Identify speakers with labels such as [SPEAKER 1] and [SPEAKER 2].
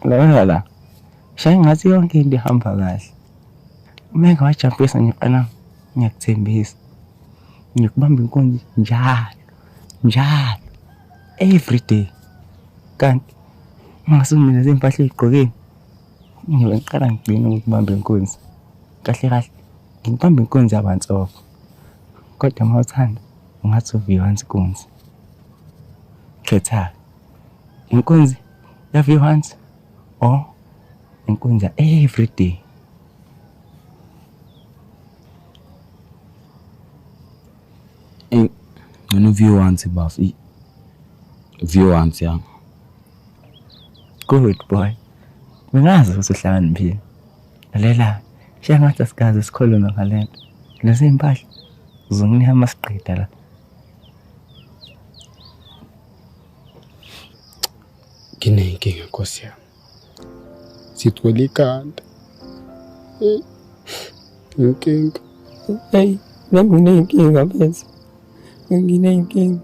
[SPEAKER 1] Lalela la. Shaya ngathi yonke into ihamba kahle. Uma engawajampisa nje mfana, ngiyakuthembisa. Ngiyokubamba inkunzi njalo, njalo, every day. Kanti uma ngase mina lezi mpahla ey'gqokile, ngiyobe ngiqala ngigcine ukubamba inkunzi. Kahle kahle ngikubamba inkunzi yabansofo. Kodwa uma uthanda ungathi uV1 inkunzi. Khetha inkunzi ya V1 or inkunzi ya every day.
[SPEAKER 2] Eyi, ngcono V1 bafo. V1 ya.
[SPEAKER 1] Good boy. Bengazi ukuthi uhlakaniphile. Lalela, shengathi asikaze sikhulume ngale nto. Lezi mpahla uzonginika uma siqeda la.
[SPEAKER 3] Nginenkinga Nkosi yami. Sigcwele ikhanda. Eyi, inkinga.
[SPEAKER 4] Hey, nami nginey'nkinga mfethu. Nginey'nkinga.